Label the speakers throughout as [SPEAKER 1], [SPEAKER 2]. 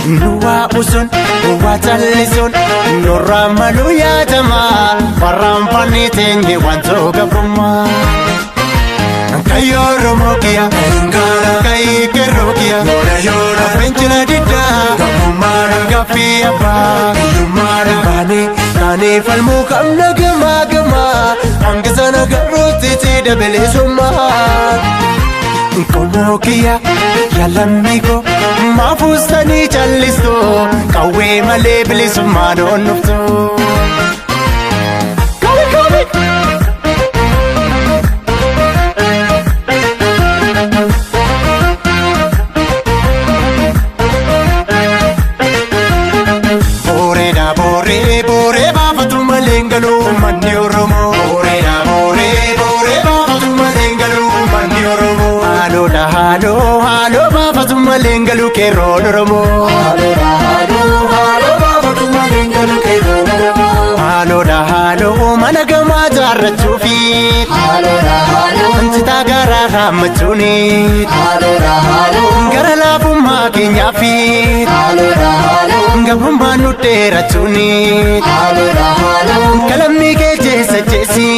[SPEAKER 1] Nuwa usun, nuwa tallisun, nurra malu yaadama, warraan fanni teenye wantoota gabrummaa. Kayyoo Oromoo kiyya, kayyee kerroo kiyya, fincila diddaa, gaaffii abbaa, baanee kaanee falmuu qabna gamaa gamaa, hanga sana garootti cidha bilisummaa. Qomoo kiyya yaalamii koo maafuusanii callistu qawwee malee bilisummaan onnuftu. Booreedha booree booree baafatu malee hin galuu manni Oromoo. Booreedha booree booree baafatu malee hin galuu manni Oromoo. Haaloo haaloo haaloo baafatu malee hin galuu qeerroon Oromoo.
[SPEAKER 2] Haaloo haaloo baafatu malee hin galuu qeerroon Oromoo.
[SPEAKER 1] Haaloo haaloo mana gamaa jaarrachuufi.
[SPEAKER 2] Haaloo haaloo
[SPEAKER 1] Citaa garaa haammachuuni.
[SPEAKER 2] Haaloo haaloo
[SPEAKER 1] Gara laafummaa keenyaafi.
[SPEAKER 2] Haaloo haaloo
[SPEAKER 1] Gabrummaan nu dheerachuuni.
[SPEAKER 2] Haaloo haaloo
[SPEAKER 1] Kalammii kee jeessa jeesi.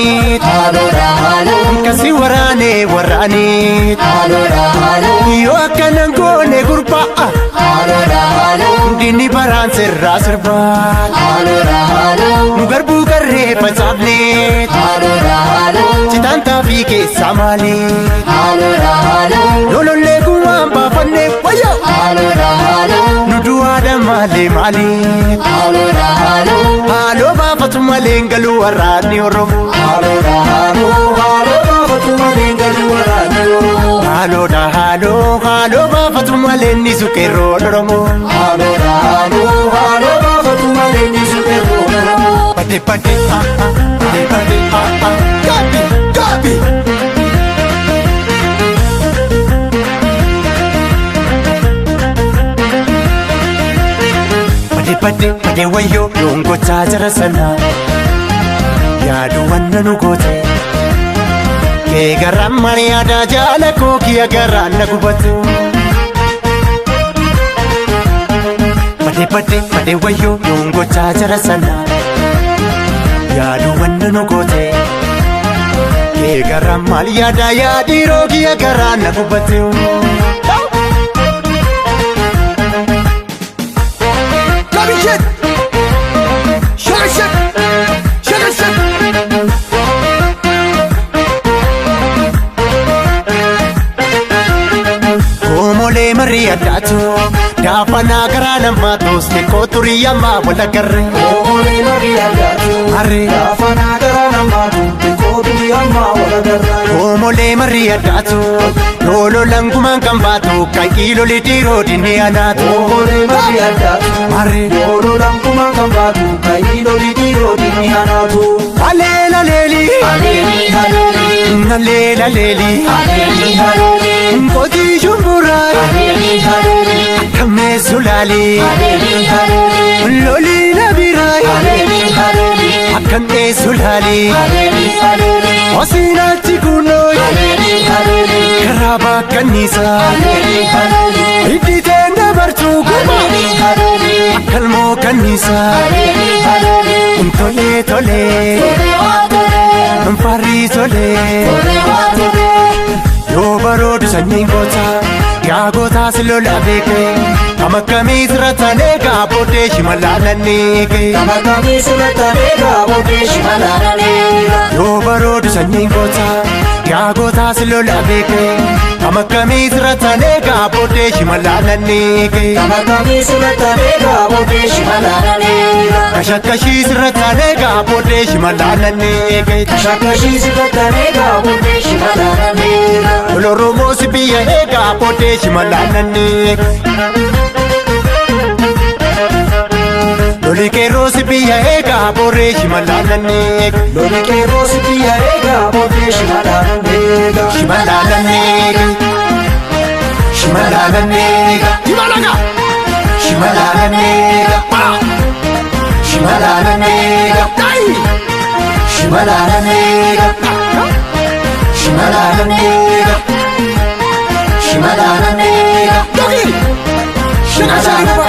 [SPEAKER 2] Haaloo haaloo
[SPEAKER 1] Kasi waraanee waraanii.
[SPEAKER 2] Haaloo haaloo
[SPEAKER 1] Yoo akkanan goone gurbaa.
[SPEAKER 2] Haaloo haaloo
[SPEAKER 1] Dinni baraan sirraa sirbaa.
[SPEAKER 2] Haaloo haaloo
[SPEAKER 1] Nu garbuu garree facaafne.
[SPEAKER 2] Haaloo haaloo
[SPEAKER 1] Citaan taafii keessaa maali?
[SPEAKER 2] Haaloo haaloo
[SPEAKER 1] Lolollee gumaan baafanne wayyo.
[SPEAKER 2] Haaloo haaloo
[SPEAKER 1] Nu du'aadha malee maali?
[SPEAKER 2] Haaloo haaloo
[SPEAKER 1] Haaloo baafatu malee hin galuu waraanni Oromoo.
[SPEAKER 2] Haaloo haaloo haaloo baafatu malee hin galuu waraanni Oromoo.
[SPEAKER 1] Haaloodha haaloo haaloo baafatu malee ni suqeerroon Oromoo.
[SPEAKER 2] Haaloo haaloo haaloo baafatu malee ni suqeerroon Oromoo.
[SPEAKER 1] Badde badde ah ah badde badde ah ah gaabi gaabi. Badde badde badde wayyoo yoon gochaa jara sana yaadu wanna nu goote. Kee garaan malee yaadaa jaala koo kiyya garaan na gubatu. Badde badde badde wayyoo yoon gochaa jara sana yaadu wanna nu goote. Kee garaan maal yaadaa yaadhiiroo kiyya garaan na gubatu.
[SPEAKER 3] Gabi shit! Shaka shit! Shaka shit!
[SPEAKER 1] Goomolee marii addaatu gaafanaa garaa namaa toosne kooturii ammaa wal agarre.
[SPEAKER 2] Oomolee marii addaatu
[SPEAKER 1] Harree.
[SPEAKER 2] gaafanaa garaa namaatu xiqqootu ammaa wal agarra.
[SPEAKER 1] Goomolee marii addaatu loololaan gumaan kan baatu kan iiloli dhiiroo dinni anaatu.
[SPEAKER 2] Oomolee marii addaatu
[SPEAKER 1] Harree.
[SPEAKER 2] loololaan kumaan kan baatu kayyii dhiiroo dinni anaatu.
[SPEAKER 1] Aleela leeli.
[SPEAKER 2] Haleeli haleeli
[SPEAKER 1] Aleela leeli.
[SPEAKER 2] haleeli haleeli
[SPEAKER 1] Qotii shumburaa.
[SPEAKER 2] haleeli haleeli
[SPEAKER 1] Akkamee sulaali.
[SPEAKER 2] haleeli haleeli
[SPEAKER 1] Lolii na biraa.
[SPEAKER 2] haleeli haleeli
[SPEAKER 1] Akkan eessu laali.
[SPEAKER 2] haleeli haleeli
[SPEAKER 1] Osiinachi kunoo.
[SPEAKER 2] haleeli haleeli
[SPEAKER 1] Karaa bakkanniisaa.
[SPEAKER 2] haleeli haleeli
[SPEAKER 1] Hidditeen dabartuu gurbaa.
[SPEAKER 2] haleeli haleeli
[SPEAKER 1] Akkalmoo kanniisaa.
[SPEAKER 2] haleeli haleeli
[SPEAKER 1] Tolee tolee.
[SPEAKER 2] tolee waa tolee
[SPEAKER 1] Farrii tolee.
[SPEAKER 2] tolee waa tolee.
[SPEAKER 1] Yoo baroodu sanyiin goota. Yaa gootaa si lola beeke. Kam akkamii sirra taanee gaabbooddee shimalaa nanneeke.
[SPEAKER 2] Kamakamii sirra taanee gaabbooddee shimalaa nanneeka.
[SPEAKER 1] Yoo baroodu sanyiin goota. Yaagotaas lola beeke. Kamakkamii sirrattan eegaa booddee shimalaanan eege.
[SPEAKER 2] Kamakkamii sirrattan eegaa booddee shimalaanan eega.
[SPEAKER 1] Kashakkashii sirrattan eegaa booddee shimalaanan eege.
[SPEAKER 2] Kashakkashii sirrattan eegaa booddee shimalaanan eega.
[SPEAKER 1] Oromoos biyya eegaa booddee shimalaanan eege. Loli qeerroos biyya eegaa booree shimalaanan eege.
[SPEAKER 2] Loli qeerroos biyya eegaa booddee shimalaanan eega.
[SPEAKER 1] Shimalaanan eege. Shimalaanan eega.
[SPEAKER 3] Himalaga.
[SPEAKER 1] Shimalaanan eega. Shimalaanan eega.
[SPEAKER 3] Dai.
[SPEAKER 1] Shimalaanan eega. Shimalaanan eega. Shimalaanan eega.
[SPEAKER 3] Dogi.
[SPEAKER 1] Shimalaanan